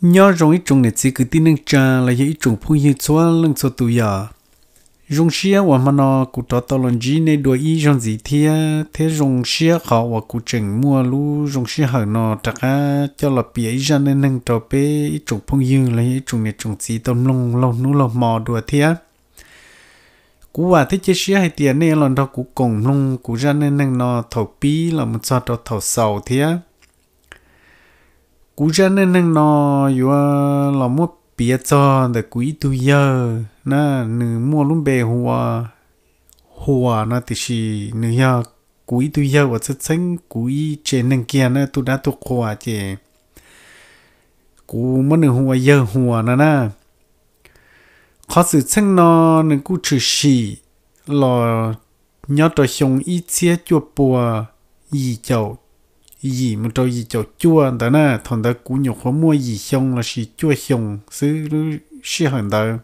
Nyob zoo ib tsoom niam txiv kwv tij neej tsa los yog ib tsoom phooj ywg txhua leej txhua tus yom. Zoo siab uas hmo no kuv rov tau los ntsib nej dua ib zaug ntxiv thiab, thiab zoo siab qhov uas kuv tseem muaj lub zoo sij hawm no rov qab coj los piav ib zaj neej neeg rau peb ib tsoom phooj ywg los yog ib tsoom niam tsoom txiv tau mloog laug hnub laug hmo dua thiab. Kuv vam thiab cia siab hais tias nej los nrog kuv koom mloog kuv zaj neej neeg no thaum pib los mus txog rau thaum xaus thiab. Kuv zaj neej neeg no yuav los muab piav txog ntawm kuv ib tug yawg na, nws muaj lub npe hu ua Huas no, tiam sis nws yog kuv ib tug yawg uas txheeb txheeb kuv ib tse neeg kiag na, tug dab tug qhua, ces kuv muab nws hu ua yawg Huas no na. Qhov xwm txheej no nws kuj tshwm sim los nyob rau xyoo ib txhiab cuaj pua yim caum yim mus rau yim caum cuaj ntawd na. Thaum ntawd kuv nyuam qhuav muaj yim xyoo lossis cuaj xyoo xwb lub sij hawm ntawd.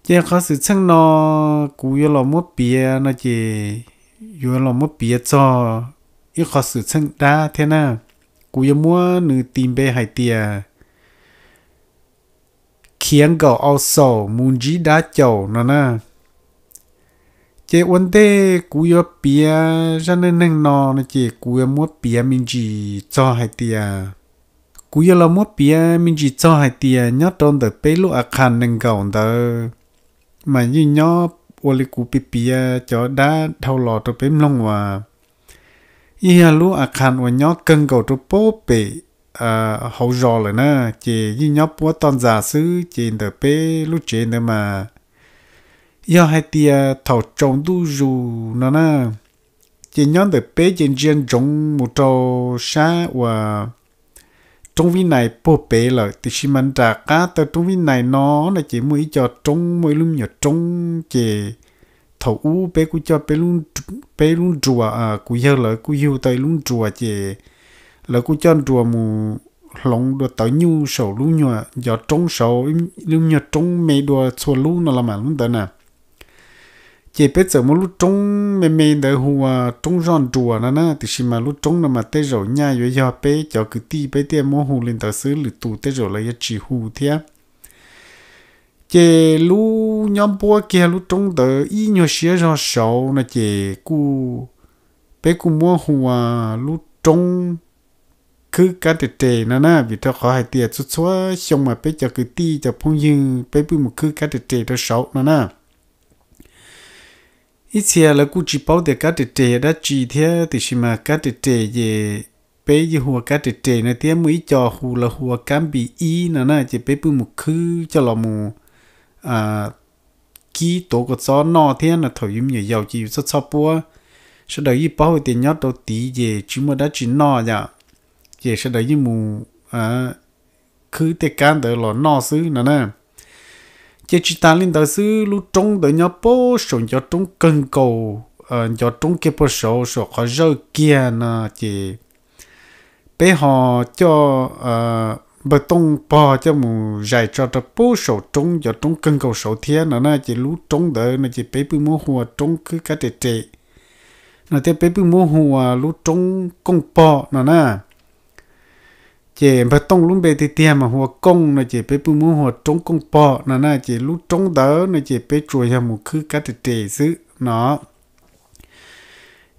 Ces qhov xwm txheej no kuv yuav los muab piav no ces yuav los muab piav txog ib qhov xwm txheej dab thiab na. Kuv yuav muab nws tis npe hais tias khiav nkaum au xaum mus ntsib dab caum no na. Ces ua ntej kuv yuav piav zaj neej neeg no no ces kuv yuav muab piav me ntsis txog hais tias, kuv yuav los muab piav me ntsis txog hais tias nyob rau ntawm peb lub a qhas nees nkaum ntawd mas yeej nyob ua li kuv piav piav cov dab dhau los rau peb mloog uas yeej yog lub a qhas uas nyob kawg nkaus rau pem hauv zos lawm na. Ces yeej nyob puab toj ntxas xwb, ces ntawm peb lub tsev ntawd mas yog hais tias thaum tsaus ntuj zus no na, ces nyob ntawm peb ces ntsia ntsoov mus rau sab uas roob Vib Nais puag pem lawm, tiam sis mas nram qab taw roob Vib Nais no no ces muaj ib co roob, muaj ib lub me nyuam roob, ces thaum ub peb kuj coj peb lub nruas, kuv yawg lawv kuj yug tau ib lub nruas, ces lawv kuj coj nruas mus hloov dua tawv nyuj saum lub nyuag ncov roob saud, lub nyuag roob me dua txhua lub no los mas lub ntawd na. Ces peb txawm muab lub roob me me ntawd hu ua roob zoj nruas no na, tiam sis mas lub roob no mas tej zaum nyaj yuav yog peb cov kwv tij peb thiaj muab hu li ntawd xwb, lwm tus tej zaum lawv yuav tsis hu thiab. Ces lub nyob npuab kiag lub roob ntawd ib nyuag siab zog saud no ces kuj, peb kuj muab hu ua lub roob khwb kab res res no na, vim rau qhov hais tias txhua txhua xyoo mas peb cov kwv tij cov phooj ywg peb pheej mus khwb kab res res rau saud no na. Ib txhia lawv kuj tsis paub tias kab res res yog dab tsi thiab, tiam sis mas kab res res ces peb yeej hu ua kab res res no thiab, muaj ib co hu lawv hu ua kab npis ib no na, ces peb pheej mus khwb coj los mus kib tuav kua txob noj thiab no. Thaum yus me nyuam yaus ces yus txhob txhob puab, sawv daws yeej paub hais tias nyob rau tid ces tsis muaj dab tsi noj yom, ces sawv daws yeej mus khwb tej kab ntawd los noj xwb no na. Ces tsis tas li ntawd xwb, lub roob ntawd nyob puag saum ncov roob kawg nkaus, ncov roob kiag puag saud, saum qhov zawj kiag no ces peb ho coj npawg Tooj pog coj mus zais tso rau puag saum roob, ncov roob kawg nkaus saud thiab no na. Ces lub roob ntawd no ces peb pheej muab hu ua roob khwb kab res res no thiab, peb pheej muab hu ua lub roob Kooj Pog no na. Ces npawg Tooj lub npe tiag tiag mas hu ua Kooj no, ces peb pheej muab hu ua roob Kooj Pog no na. Ces lub roob ntawd no ces peb tsuas yog mus khwb kab res res xwb no.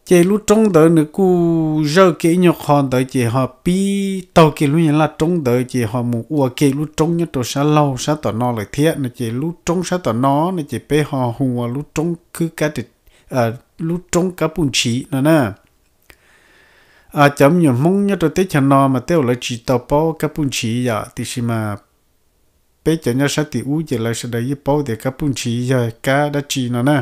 Ces lub roob ntawd nws kuj zawj kiag ib nyuag qho ntawd, ces ho pib taug kiag lub nyuag laj roob ntawd, ces ho mus ua kiag lub roob nyob rau sab laug sab tom no lawm thiab no. Ces lub roob sab tom no no ces peb ho hu ua lub roob khwb kab, lub roob Kab Puj Ntshiv no na. Cov me nyuam Hmoob nyob rau teb chaws no mas tej zaum lawv tsis tau paub Kab Puj Ntshiv yom, tiam sis mas peb cov nyob sab tim ub ces lawv sawv daws yeej paub tias Kab Puj Ntshiv yog kab dab tsi no na.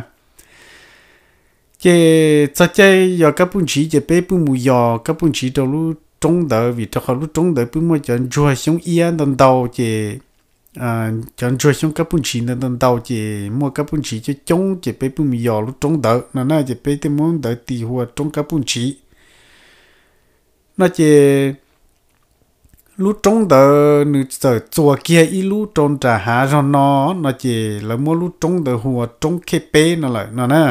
Ces txog caij yos Kab Puj Ntshiv ces peb pheej mus yos Kab Puj Ntshiv rau lub roob ntawd, vim rau qhov lub roob ntawd pheej muaj cov ntsuag xyoob iab ntau ntau, ces cov ntsuag xyoob Kab Puj Ntshiv ntawd ntau ntau, ces muaj Kab Puj Ntshiv coob coob, ces peb pheej mus yos lub roob ntawd no na, ces peb thiaj muab ntawd tis hu ua roob Kab Puj Ntshiv no. Ces lub roob ntawd nws txawm txuas kiag ib lub rau nram hav zog no no, ces lawv muab lub roob ntawd hu ua roob Khej Peb no lawm no na.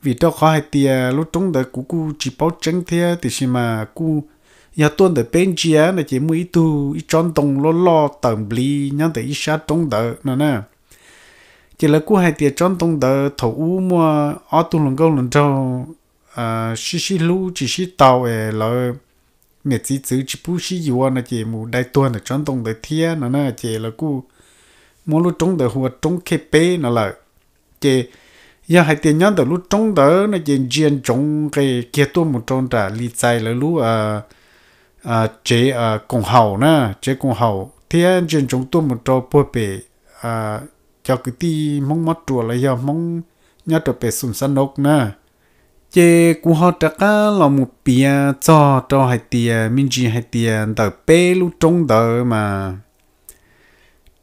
Vim rau qhov hais tias lub roob ntawd kuv kuj tsis paub tseeb thiab, tiam sis mas kuj yog tuaj ntawm peb ntsia no ces muaj ib tug ib tsob ntoo loj loj tawm npliv nyob ntawm ib sab roob ntawd no na. Ces lawv kuj hais tias tsob ntoo ntawd thaum ub muaj ob tug hluas nkauj hluas nraug sib sib hlub tsis sib tau es lawv niam txiv txwv tsis pub sib yuav no ces mus dai tuag ntawm tsob ntoo ntawd thiab no na. Ces lawv kuj muab lub roob ntawd hu ua roob Khej Peb no lawm. Ces yog hais tias nyob ntawm lub roob ntawd no ces ntsia ntsoov nqes kiag tuaj mus rau nram Lis Txais lawv lub tsev koom haum na, tsev koom haum thiab ntsia ntsoov tuaj mus rau puag pem cov kwv tij Hmoob Mob Ruas los yog Hmoob nyob rau pem Xoom Xab Nob na. Ces kuv ho rov qab los mus piav txog rau hais tias me ntsis hais tias ntawm peb lub roob ntawd mas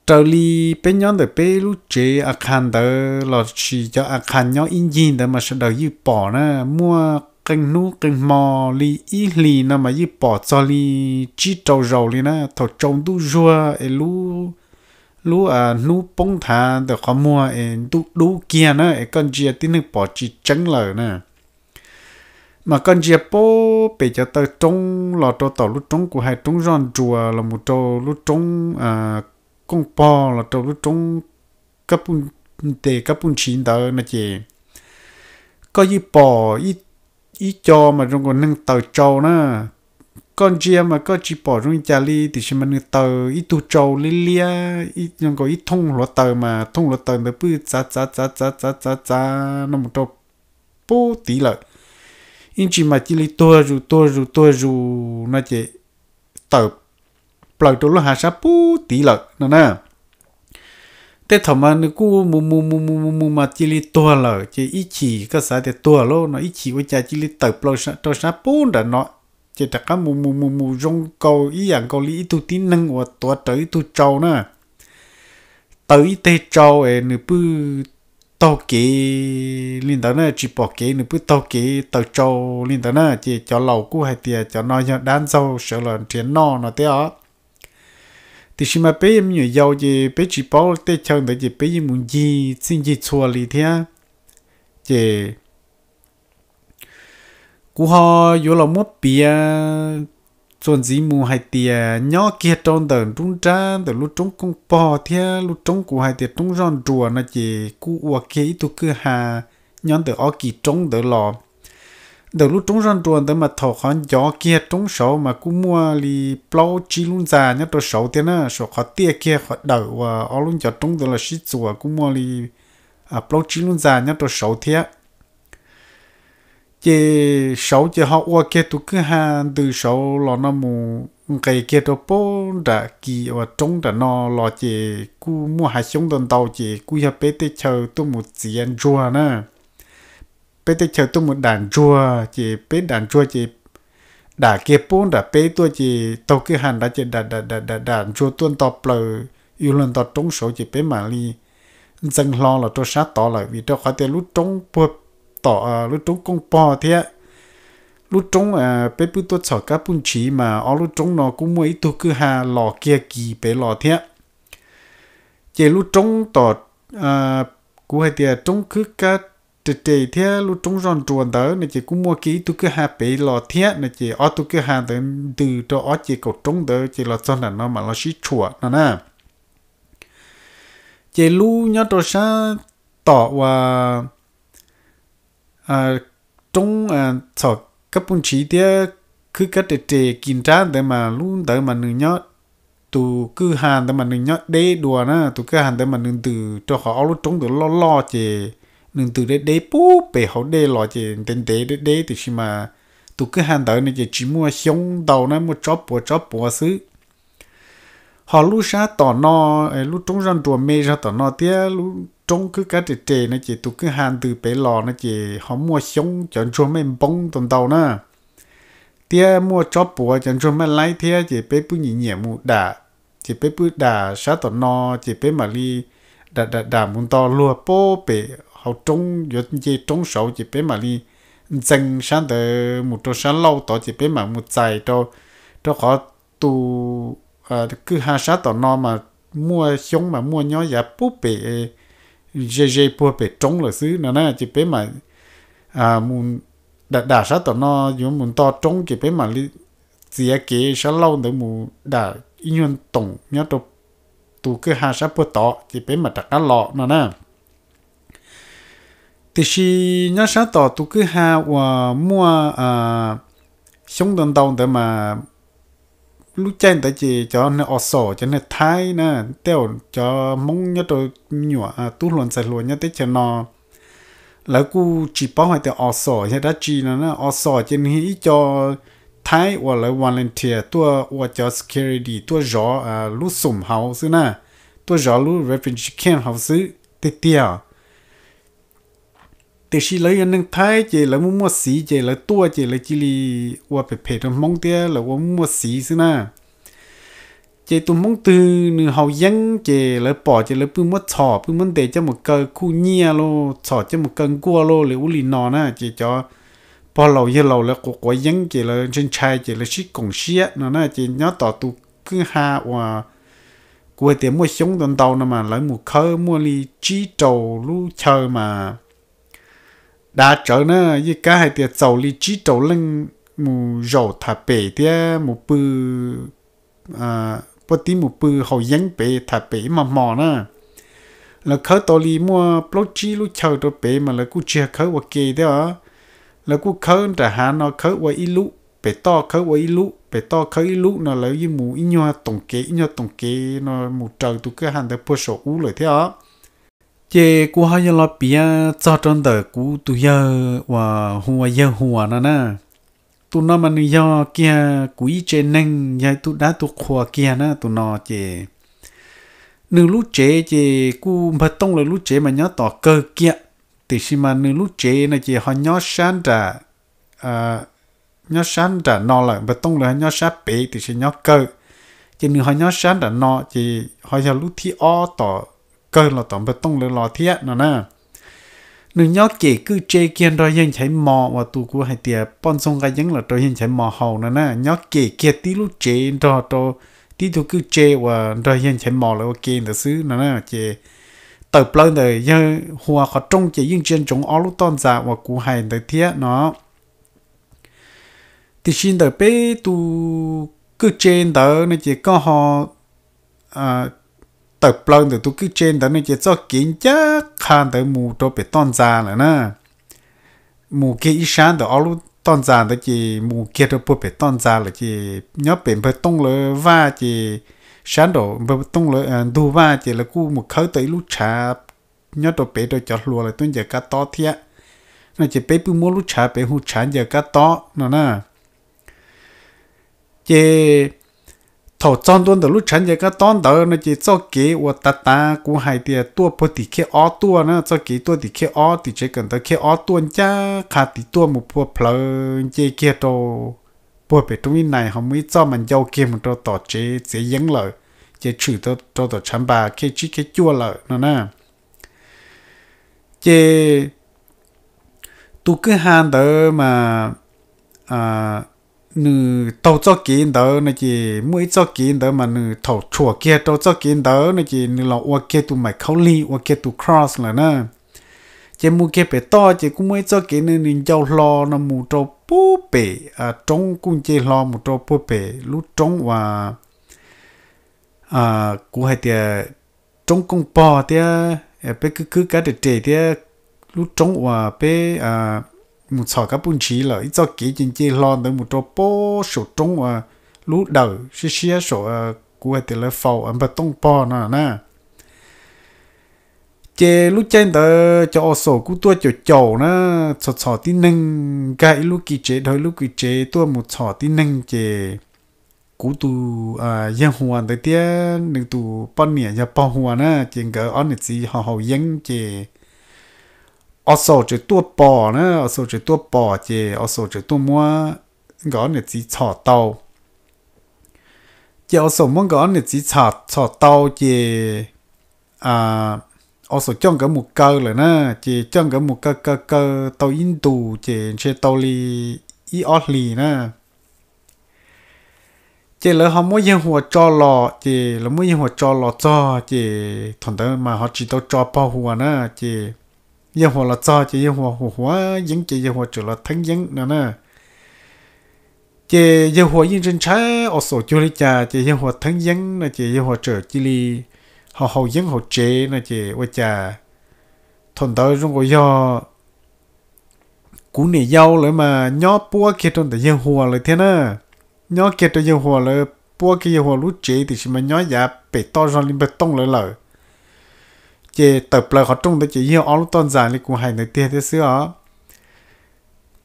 raws li peb nyob ntawm peb lub tsev a qha ntawd los sis cov a qha nyob ib ncig ntawd mas sawv daws yeej pom na, muaj qee hnub qee hmo li ib hlis no mas yeej pom txog li tsib rau zaus li na. Thaum tsaus ntuj zuag es lub, lub hnub poob nthav ntawm qhov muag es ntuj dub kiag na es koj ntsia tib neeg pom tsis tseeb lawm na. Mas koj ntsia puag pem cov taw roob los rau tom lub roob kuv hais roob Zoj Nruas los mus rau lub roob Kooj Pog los rau lub roob Kab Puj, ntes Kab Puj Ntshiv ntawd no ces koj yeej pom ib co mas zoo nkaus neeg taws tsau na. Koj ntsia mas koj tsis pom zoo li cas li tiam sis mas nws taws ib tug tsau liab liab zoo nkaus ib thooj hluav taws mas thooj hluav taws ntawd pw txav txav txav txav txav txav txav no mus rau pub tid lawm. Ib ntsis mas cia li tuag zus tuag zus tuag zus no ces tawm plaws rau lub hav sab pub tid lawm no na. Tej thaum mas nws kuj mus mus mus mus mus mus mas cia li tuag lawm ces ib chim koj xav tias tuag lauj no ib chim ua cas cia li tawm plaws rau sab pub nram no. Ces rov qab mus mus mus mus zoo nkaus ib yam nkaus li ib tug tib neeg uas tuav rawv ib tug tsau na, taws ib teg tsau es nws pw taug kev li ntawd na, tsis pom kev nws pw taug kev taws tsau li ntawd na. Ces cov laus kuj hais tias cov no yog dab ntxaug sawv los nrhiav noj no thiab os. Tiam sis mas peb me nyuam yaus ces peb tsis paub tej chaw ntawd ces peb yeej mus ncig txhij ncig txhua li thiab. Ces kuv ho yuav los muab piav txuas ntxiv mus hais tias nyob kiag rau ntawm nruab nrab ntawm lub roob Kooj Pog thiab lub roob kuv hais tias roob Zoj Nruas no ces kuj ua kiag ib tug kwj ha nyob ntawm ob kis roob ntawd los. Ntawm lub roob Zoj Nruas ntawd mas thaum qhov ncov kiag roob saud mas kuj muaj li plaub tsib lub ntxa nyob rau saud thiab na, saum qhov tiaj kiag qhov dawm uas ob lub ncov roob ntawd los sib txuas kuj muaj li plaub tsib lub ntxa nyob rau saud thiab. Ces saud ces ho ua kiag tus kwj ha ntws saud los no mus nqes kiag rau pem nram kis uas roob nram no los ces kuj muaj hav xyoob ntau ntau ces kuj yog peb tej chaw tuaj mus txiav ntsuag na. Peb tej chaw tuaj mus dam ntsuag ces peb dam ntsuag ces dam kiag pem nram peb tuaj ces taug kwj ha nrad ces dam dam dam dam dam ntsuag tuaj nto plaws, yuav luag nto roob saud ces peb mam li ntxeev hlo los rau sab tod lawm vim rau qhov tias lub roob puag tom lub roob Kooj Pog thiab lub roob peb pw tuaj txhom Kab Puj Ntshiv mas ob lub roob no kuj muaj ib tug kwj ha los kiag kis pem los thiab. Ces lub roob tom, kuv hais tias roob Khwb Kab Res Res thiab lub roob Zoj Nruas ntawd no ces kuj muaj kiag ib tug kwj ha pem los thiab no ces ob tug kwj ha ntawd ntws rau ob ce kaum roob ntawd ces los txog nram no mam los sib tshuam no na. Ces lub nyob rau sab tom uas roob txhom Kab Puj Ntshiv thiab Khwb Kab Res Res kis nrab ntawd mas lub ntawd mas nws nyob, tus kwj ha ntawd mas nws nyob deb dua na, tus kwj ha ntawd mas nws ntws rau qhov ob lub roob ntawd loj loj ces nws ntws deb deb pub pem hauv dej los ces ntev ntev deb deb tiam sis mas tus kwj ha ntawd no ces tsis muaj xyoob ntau na, muaj tsob puav tsob puav xwb. Ho lub sab tom no, lub roob Zoj Nruas me zog tom no thiab lub roob Khwb Kab Res Res no ces tus kwj ha ntws pem los no ces ho muaj xyoob cov ntsuag mej npoob ntau ntau na, thiab muaj tsob puav cov ntsuag mej laib thiab ces peb pw nyiam nyiam mus dam. Ces peb pw dam sab tom no ces peb mam li dam dam dam mus nto luag pem hauv roob yuav nce roob saud ces peb mam li ntxeev sab ntawd mus rau sab laug tod ces peb mam mus txais rau, rau qhov tus kwj ha sab tom no mas muaj xyoob mas muaj nyob yav pub pem ze ze puag pem roob lawm xwb no na ces peb mam mus dam dam sab tom no yuav mus nto roob ces peb mam li txiav kev sab laug ntawd mus dam ib nyuag toom nyob rau tus kwj ha sab puag tod ces peb mam rov qab los no na. Tiam sis nyob sab tom tus kwj ha uas muaj xyoob ntau ntau ntawd mas lub caij ntawd ces cov neeg Os Xos, cov neeg Thaib na, tej zaum cov Hmoob nyob rau me nyuam tub hluas ntxhais hluas nyob teb chaws no lawv kuj tsis paub hais tias Os Xos yog dab tsi no na. Os Xos ces nws yog ib co Thaib uas lawv volunteer tuaj ua cov security, tuaj zov lub xoom hauv xwb na, tuaj zov lub refugee camp hauv xwb tiag tiag. Tiam sis lawv yog neeg Thaib ces lawv muaj muaj xiv ces lawv tuaj ces lawv cia li ua phem phem rau Hmoob thiab lawv ua muaj muaj xiv xwb na. Ces tus Hmoob twg nws haus yeeb ces lawv pom ces lawv pheej muab txhom, pheej muab ntes coj mus kaw khuj nyiaj lauj, txhom coj mus kaw nkuaj lauj, li ub li no na. Ces cov pog laus yawg laus lawv quav quav yeeb ces lawv ntshai ntshai ces lawv sib koom siab no na. Ces nyob tom tus kwj ha uas kuv hais tias muaj xyoob ntau ntau no mas lawv mus khawb muaj li tsib rau lub chaw mas dav tsawv na. Yeej kab hais tias txaus li tsib rau leej mus zaum tham pem thiab mus pw, puag tib mus pw haus yeeb pem tham pem ib hmo hmo na. Lawv khawb tau li muaj plaub tsib lub chaw rau pem mas lawv kuj tsis yog khawb ua ke thiab os. Lawv kuj khawb nram hav no khawb ua ib lub, pem toj khawb ua ib lub, pem toj khawb ib lub no lawv yeej mus ib nyuag toom kev ib nyuag toom kev no mus raws tus kwj ha ntawd puag saum ub lawm thiab os. Ces kuv ho yog los piav txog rau ntawm kuv tus yawg uas hu ua yawg Huas no na. Tus no mas nws yog kiag kuv ib tse neeg, yog ib tug dab tug qhua kiag na tus no ces nws lub tsev ces kuj npawg Tooj lawv lub tsev mas nyob tom kawg kiag, tiam sis mas nws lub tsev no ces ho nyob sab nram, nyob sab nram no lawm, npawg Tooj lawv ho nyob sab pem tiam sis nyob kawg. Ces nws ho nyob sab nram no ces ho yog lub thib ob tom kawg los tom npawg Tooj lawv los thiab no na. Nws nyob kem kwj tse kiag nrog yawg Nchaiv Mos uas tus kuv hais tias poj ntxoog nqa yeeb los rau yawg Nchaiv Mos haus no na, nyob kem kiag tib lub tsev nrog rau tib tug kwj tse uas nrog yawg Nchaiv Mos lawv ua ke ntawd xwb no na. Ces tawm plaws ntawm yawg Huas qhov rooj ces yeej ntsia ntsoov ob lub toj ntxas uas kuv hais ntawd thiab no. Tiam sis ntawm peb tus kwj tse ntawd no ces koj ho tawm plaws ntawm tus kwj tse ntawd no ces txoj kev ncaj qha ntawd mus rau pem toj ntxas lawm na. Mus kiag ib sab ntawm ob lub toj ntxas ntawd ces mus kiag rau puag pem toj ntxas lawm ces nyob pem npawg Tooj lawv vaj ces sab nraum npawg Tooj lawv ntug vaj ces lawv kuj mus khawb tau ib lub tshav nyob rau pem rau cov hluas lawv tuaj ncaws kab tob thiab no ces peb pheej muab lub tshav pem hu tshav ncaws kab tob no na. Ces thaum txog ntua ntawm lub tshav ncaws kab tob ntawd no ces txoj kev uas tav tav kuv hais tias tuaj puag tim khiab ob tuaj na, txoj kev tuaj tim khiab ob, tim tsev kawm ntawv khiab ob tuaj ncaj qha tim tuaj mus puag plawv nce kiag rau puag pem roob Vib Nais ho muaj ib txoj mas ncau kiag mus rau tom tsev txiav yeeb lawm, ces tshwm rau tom tshav npas khiab tsib khiab cuaj lawm no na. Ces tus kwj ha ntawd mas nws taug txoj kev ntawd no ces muaj ib txoj kev ntawd mas nws thaum tshuam kiag rau txoj kev ntawd no ces nws los ua kiag tus maim khaub lig ua kiag tus cross lawm na. Ces mus kiag pem toj ces kuj muaj ib txoj kev nws ncau hlo no mus rau puag pem roob kuj nce hlo mus rau puag pem lub roob uas kuv hais tias roob Kooj Pog thiab peb kwb kwb kab res res thiab lub roob uas peb mus txhom kab puj ntshiv lawm ib txoj kev ces nce hlo ntawd mus rau puag saum roob uas lub dawm siab siab saum kuv hais tias lawv faus npawg Tooj Pog no na. Ces lub caij ntawd cov Os Xos kuj tuaj caum caum na, txhom txhom tib neeg, nkag ib lub kiv tsev dhau ib lub kiv tsev tuaj mus txhom tib neeg ces kuv tus yawg Huas ntawd thiab nws tus poj niam yog pog Huas na, ces nkawd ob niam txiv ho haus yeeb ces Os Xos tseem tuaj pom na, Os Xos tseem tuaj pom ces Os Xos tseem tuaj muab nkawd ob niam txiv txhom tau. Ces Os Xos muab nkawd ob niam txiv txhom tau ces Os Xos coj nkawd mus kaw lawm na, ces coj nkawd mus kaw kaw kaw tau ib ntus ces ntshe tau li ib ob hlis na. Ces lawv ho muab yawg Huas tso los, ces lawv muab yawg Huas tso los txog ces thaum ntawd mas ho tsis tau tso pog Huas na, ces yawg Huas los txog ces yawg Huas huas huas yeeb ces yawg Huas tseem los theeb yeeb no na. Ces yawg Huas yeej ntshai ntshai os, xaum cuag li cas ces yawg Huas theeb yeeb no ces yawg Huas txawm cia li haus haus yeeb hauv tsev no ces ua cas thaum ntawd zoo nkaus yog kuv niam yau lawv mas nyob puab kiag rau ntawm yawg Huas lawv thiab na. Nyob kiag rau yawg Huas lawv, puab kiag yawg Huas lub tsev, tiam sis mas nyob yav pem toj zog li npawg Tooj lawv lawm. Ces tawm plaws qhov rooj ntawd ces yog ob lub toj ntxas li kuv hais ntawd tiag thiab xwb os.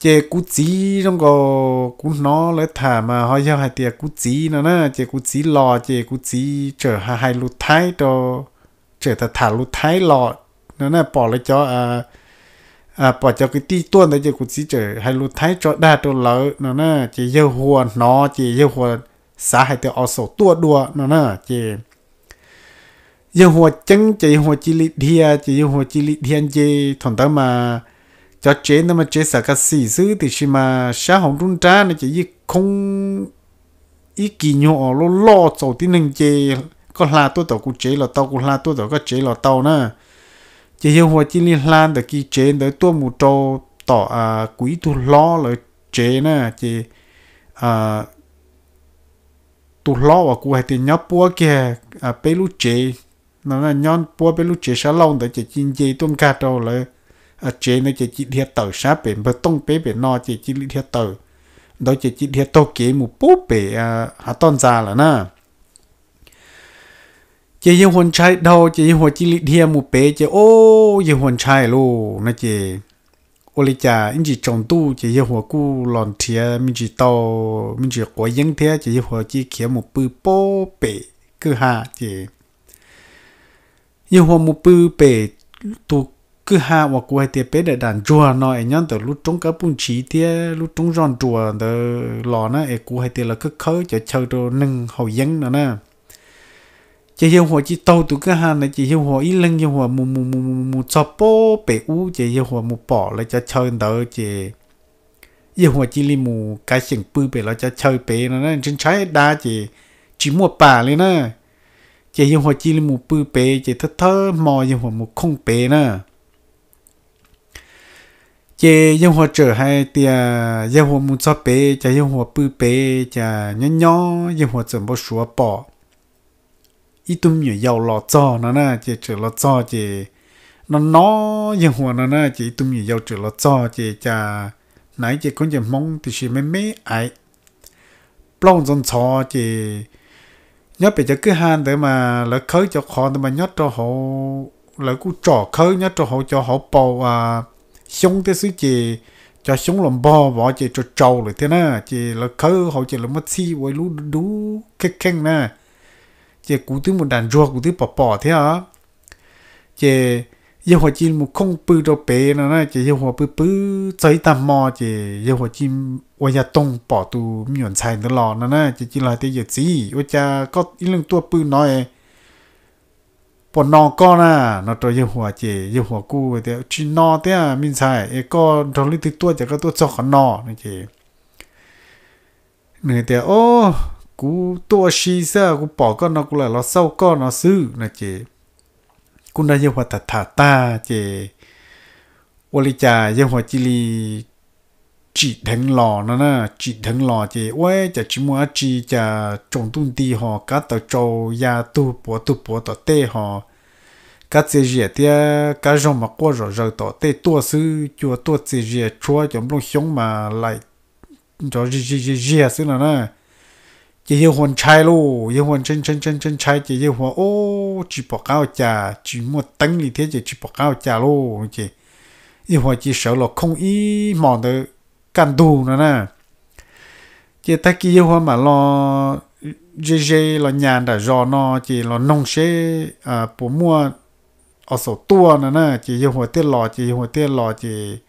Ces kuv txiv zoo nkaus kuv hnov lawv tham mas ho yog hais tias kuv txiv no na, ces kuv txiv los ces kuv txiv txawm hais lus Thaib rau, txawm tham tham lus Thaib los no na, pom lawv cov, pom cov kwv tij tuaj ntawd ces kuv txiv txawm hais lus Thaib tso dag rau lawv no na, ces yawg Huas hnov ces yawg Huas xav hais tias os, xaum tuaj dua no na, ces yawg Huas ceeb ces yawg Huas cia li dhia, ces yawg Huas cia li dhia nce. Thaum ntawd mas cov tsev ntawd mas tsev xam kas xim xwb, tiam sis mas sab hauv nruab nrab no ces yeej khoob ib kis nyuag os loj loj txaus tib neeg nce. Koj hla tuaj tom kuv tsev los tau, kuv hla tuaj tom koj tsev los tau na. Ces yawg Huas cia li hla ntawm kis tsev ntawd tuaj mus rau tom kuv ib tug hlob lawv tsev na, ces tus hlob uas kuv hais tias nyob puab kiag peb lub tsev no, nyob puab peb lub tsev sab laug ntawd ces cia li nce tuaj nkag rau lawv tsev ntawd ces cia li dhia tawm sab pem npawg Tooj peb pem no ces cia li dhia tawm ntawd ces cia li dhia taug kev mus puag pem hav toj ntxas lawm na. Ces yawg Huas ntshai dhau ces yawg Huas cia li dhia mus pem ces o, yawg Huas ntshai lauj no ces ua li cas ib ntsis tsaus ntuj ces yawg Huas kuj los nrhiav me ntsis tau me ntsis quav yeeb thiab ces yawg Huas cia li khiav mus pw puag pem kwj ha ces yawg Huas mus pw pem tus kwj ha uas kuv hais tias peb dam dam ntsuag no es nyob ntawm lub roob kab puj ntshiv thiab lub roob zoj nruas ntawd los na, es kuv hais tias lawv khawb khawb cov chaw rau neeg haus yeeb no na. Ces yawg Huas cia li taug tus kwj ha ntawd ces yawg Huas ib leeg yawg Huas mus mus mus mus mus txog puag pem ub ces yawg Huas mus pom lawv cov chaw ntawd ces yawg Huas cia li mus kav xyeem pw pem lawv cov chaw pem no na, ntshai ntshai dab ces tsis muaj pas li na. Ces yawg Huas cia li mus pw pem ces thawj thawj hmo yawg Huas mus khooj pem na. Ces yawg Huas txawm hais tias yawg Huas mus txog pem ces yawg Huas pw pem ces nyob nyob yawg Huas txawm npau suav pom ib tug me nyuam yaus los txog no na, ces txawm los txog ces no no yawg Huas no na, ces ib tug me nyuam yaus txawm los txog ces cas hnav ib ce khaub ncaws Hmoob tiam sis me me aiv plaub ntxhov ntxhov ces nyob pem cov kwj ha ntawd mas lawv khawb cov qhov ntawd mas nyob rau hauv, lawv kuj tsom khawb nyob rau hauv cov hauv paus xyoob thiab xwb ces cov xyoob los npog vov ces tsaus tsaus lawm thiab na, ces lawv khawb hauv ces lawv muab txhij ua ib lub dub dub kheej kheej na. Ces kuv twb mus dam ntsuag kuv twb pom pom thiab. Ces yawg Huas cia li mus khooj pw rau pem no na, ces yawg Huas pw pw txog ib tag hmo ces yawg Huas cia li ua yag toog pom tus me nyuam ntxhais ntawd los no na, ces cia li hais tias yawm txiv, ua cas koj ib leeg tuaj pw no puas no koj na? No rau yawg Huas ces yawg Huas kuj tias tsis no thiab me ntxhais, es koj nrog leej twg tuaj ces koj tuaj txog qhov no no ces nws tias o, kuv tuaj ua si xwb, kuv pom koj no kuv lam los xauj koj no xwb no ces kuj nrog yawg Huas tham tham tag ces ua li cas yawg Huas cia li tsim dheev los no na, tsim dheev los ces ua cas tsis muaj dab tsi, cas tsaus ntuj nti ho kab taws tsau ya tug puav tug puav tom tej ho kab txias zias thiab kab zog mas quaj zom zaws tom tej tuaj xwb, cua tuaj txias zias tshuab cov nplooj xyoob mas laim nrov zig zig ziag ziag xwb no na. Ces yawg Huas ntshai lauj, yawg Huas ntshai ntshai ntshai ntshai ntshai ces yawg Huas o, tsis pom qab ua cas, tsis muaj teeb li thiab ces tsis pom qab ua cas lauj ces yawg Huas cia li sawv los khooj ib hmo ntawd kaj ntug no na. Ces tag kis yawg Huas mam los ze ze los nyas nram zos no ces los noog seb puas muaj os xaum tuaj no na, ces yawg Huas thiaj los, ces yawg Huas thiaj los ces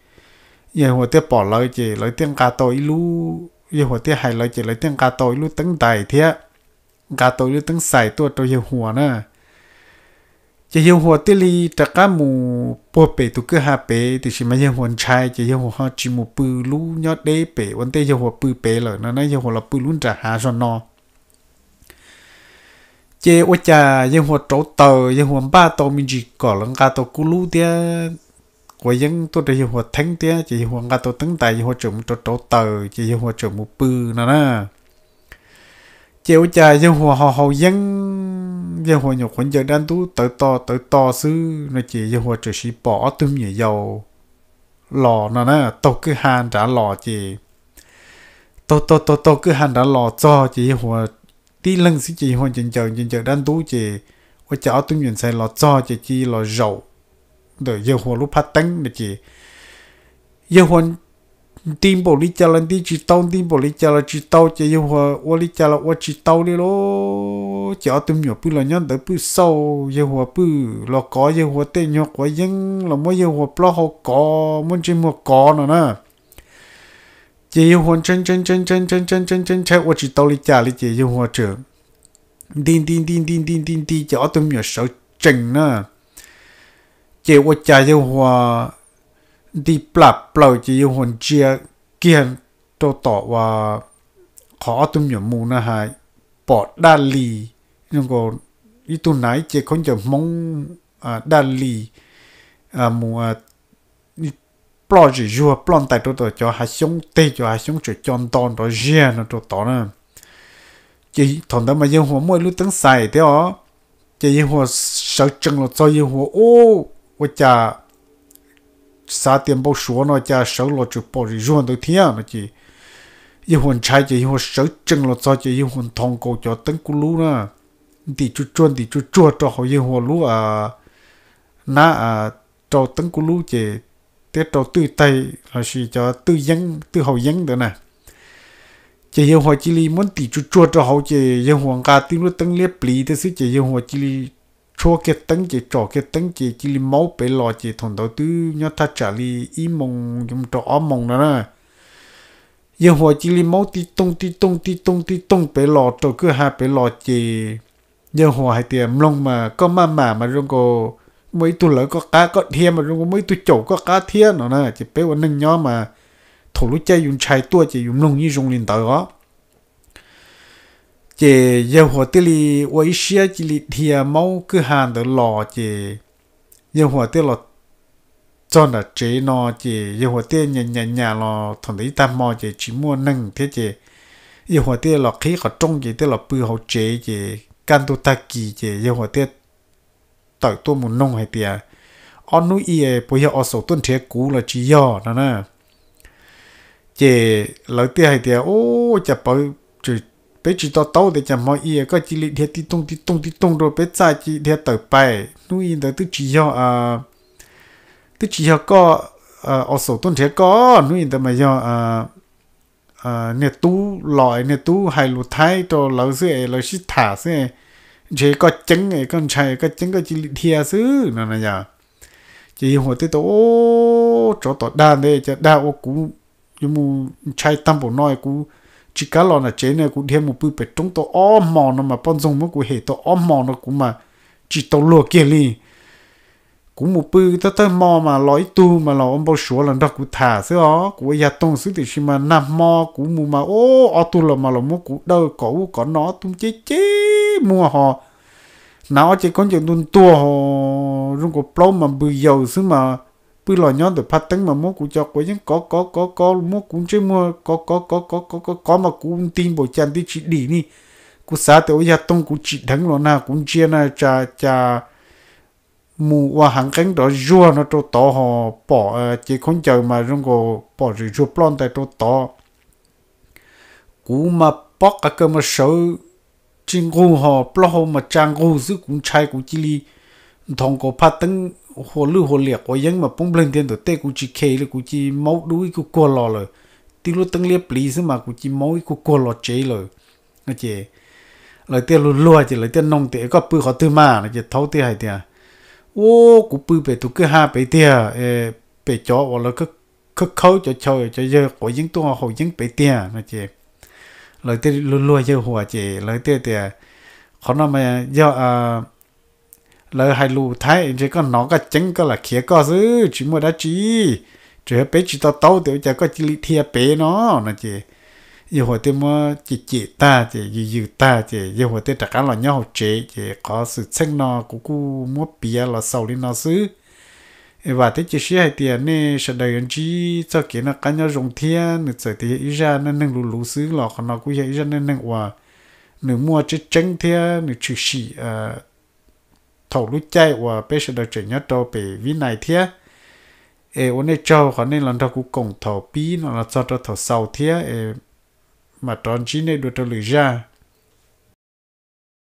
yawg Huas thiaj pom lawv ces lawv thiaj nqa tau ib lub, yawg Huas thiaj hais lawv ces lawv thiaj nqa tau ib lub teeb ntais thiab nqa tau ib lub teeb xais tuaj rau yawg Huas na. Ces yawg Huas thiaj li rov qab mus puag pem tus kwj ha pem, tiam sis mas yawg Huas ntshai ces yawg Huas ho tsis mus pw lub nyob deb pem ua ntej yawg Huas pw pem lawm no na, yawg Huas los pw lub nram hav zog no. Ces ua cas yawg Huas rauv taws, yawg Huas npaj tau me ntsis kom lawv nqa tau kub lub thiab quav yeeb tuaj rau Yawg Huas theeb thiab ces Yawg Huas nqa tau teeb ntais, Yawg Huas tseem mus rau rauv taws ces Yawg Huas tseem mus pw no na. Ces ua cas Yawg Huas ho haus yeeb, Yawg Huas nyuam qhuav ncaws dab ntub tawv to tawv to xwb no ces Yawg Huas tseem sim pom ob tug me nyuam yaus los no na, taug kwj ha nrad los ces taug taug taug taug kwj ha nrad los txog ces Yawg Huas tib leeg xwb ces Yawg Huas ncaws ncaws ncaws ncaws dab ntub ces ua cas ob tug me nyuam ntxhais los txog ces cia li los zaum ntawm Yawg Huas lub phab teeb no ces Yawg Huas nti npaum li cas los nti tsis tau, nti npaum li cas los tsis tau ces Yawg Huas ua li cas los ua tsis tau li lauj. Ces ob tug me nyuam pw los nyob ntawd pw xauj, Yawg Huas pw los kov Yawg Huas tej nyuag quav yeeb los muab Yawg Huas plaub hau kov, muab ntsej muag kov no na. Ces Yawg Huas ntshai ntshai ntshai ntshai ntshai ntshai ntshai ntshai ntshai ua tsis tau li cas li ces Yawg Huas tseem nti nti nti nti nti nti nti ces ob tug me nyuam sawv tsees na. Ces ua cas Yawg Huas nti plam plaws ces Yawg Huas ntsia kiag rau tom uas qhov ob tug me nyuam mus na has, pom daj li, zoo nkaus ib tug hnav ib ce khaub ncaws Hmoob daj li mus ploj zem zuag ploj ntais rau tom cov hav xyoob, teg cov hav xyoob tseem co nto nrov ziag no rau tod na. Ces thaum ntawd mas Yawg Huas muaj ib lub teeb xais thiab os. Ces Yawg Huas sawv tsees los txog Yawg Huas, ub, ua cas xav tias npau suav no cas sawv los tseem pom zem zuag ntawd thiab no ces Yawg Huas ntshai ces Yawg Huas sawv tsees los txog ces Yawg Huas nthos nkaus cov teeb kuj lub na, ntim tsuag tsuag ntim tsuag tsuag rau hauv Yawg Huas lub nab, rau teeb kuj lub ces thiab rau twj taig lossis cov twj yeeb twj haus yeeb ntawd na. Ces Yawg Huas cia li muab ntim tsuag tsuag rau hauv ces Yawg Huas nqa tib lub teeb liab pliv thiab xwb ces Yawg Huas cia li tshuab kiag teeb ces tsom kiag teeb ces cia li maub pem los ces thaum ntawd twb nyob thaj tsam li ib moos yuav mus rau ob moos no na. Yawg Huas cia li maub tib tooj tib tooj tib tooj tib tooj pem los rau kwj ha pem los ces Yawg Huas hais tias mloog mas koj maj mam mas zoo nkaus muaj ib tug lawv koj qab, koj dhia mas zoo nkaus muaj ib tug caum koj qab thiab no na. Ces peb ua neeg nyob mas thaum lub caij yus ntshai tuaj ces yus mloog yeej zoo li ntawd os. Ces Yawg Huas thiaj li ua ib siab cia li dhia maub kwj ha ntawd los ces Yawg Huas thiaj los txog nram tsev no ces Yawg Huas thiaj nyas nyas nyas los thaum ntawd ib tag hmo ces tsis muaj neeg thiab ces Yawg Huas thiaj los qhib qhov rooj ces thiaj los pw hauv tsev ces kaj ntug tag kis ces Yawg Huas thiaj tawm tuaj mus noog hais tias, ob hnub i puas yog Os Xaum tuaj nrhiav kuv los tsis yog no na. Ces lawv thiaj hais tias, ub, cas pawv, peb tsis to taub tias cas hmo i koj cia li dhia tib tooj tib tooj tib tooj rau peb txaj cia li dhia tawm pais, hnub i ntawd twb tsis yog, twb tsis yog koj, Os Xaum tuaj nrhiav koj, hnub i ntawd mas yog niag tub los, niag tub hais lus Thaib rau lawv xwb es lawv sib tham xwb, ntshe koj ceeb es koj ntshai koj ceeb koj cia li dhia xwb no na yom. Ces Yawg Huas thiaj tau, ub, tsov tom dag ntawd cas dag ua kuv yuav mus ntshai tag npaum no, kuv tsis kam los nram tsev no, kuv dhia mus pw pem roob tau ob hmo no mas poj ntxoog muab kuv hem tau ob hmo no kuv mas tsis tau luag kiag li. Kuv mus pw thawj thawj hmo mas los ib tug mas los ua npau suav los nrog kuv tham xwb os, kuv ua yag toog xwb, tiam sis mas nag hmo kuv mus mas ub, ob tug los mas los muab kuv dawj kom ub kom no, ob tug ceb ceb muag ho hnav ob ce khaub ncaws ntuag ntuag ho zoo nkaus plaub mas npws yaws xwb mas pw los nyob ntawm phaj teeb mas muab kuv cov quav yeeb kov kov kov kov, muab kuv ntsej muag kov kov kov kov kov kov kov mas kuv nti npaum cas nti tsis dim li. Kuv xav tias ua yag toog kuv tsim dheev los na, kuv ntsia na cas mus ua hav nqeeb nrov zuag no rau tod ho pom cev khaub ncaws mas zoo nkaus pom zem zuag ploj ntais rau tod. Kuv mas pob qa kaw mas sawv tsis nqug ho plaub hau mas tsa nqug xwb, kuv ntshai kuv cia li nthos nkaus phaj teeb, hua lwj hua liam quav yeeb mas poob nplawg ntiag ntawm tej, kuv tsis khes li, kuv cia li maub dub ib kuj kuag los lawm. Tib lub teeb liab pliv xwb mas kuv cia li maub ib kuj kuag los tsev lawm. Ces lawv thiaj luag luag ces lawv thiaj noog tias, koj pw qhov twg mas no ces Thaub thiaj hais tias, ub, kuv pw pem tus kwj ha pem tiag, pem cov uas lawv khawb khawb cov chaw, cov yawg quav yeeb tuaj haus yeeb pem tiag no ces lawv thiaj luag luag Yawg Huas ces lawv thiaj tias, qhov no mas yog lawv hais lus Thaib, ntshe koj hnov koj ceeb koj lam khiav koj xwb, tsis muaj dab tsi. Tsuas yog peb tsis to taub tias ua cas koj cia li dhia pem no no ces Yawg Huas thiaj muab cem cem tag ces yws yws tag ces Yawg Huas thiaj rov qab los nyob hauv tsev. Ces qhov xwm txheej no kuv kuj muab piav los xaus li no xwb. Es vam thiab cia siab hais tias nej sawv daws yuav ntsib txoj kev noj qab nyob zoo thiab. Nws txawm tias yog ib zaj neej neeg luv luv xwb los qhov no kuj yog ib zaj neej neeg uas nws muaj tseeb tseeb thiab nws tshwm sim thaum lub caij uas peb sawv daws tseem nyob rau pem Vib Nais thiab. Es ua nej tsaug qhov nej los nrog kuv koom thaum pib no los txog rau thaum xaus thiab es mam rov ntsib nej dua rau lwm zaj.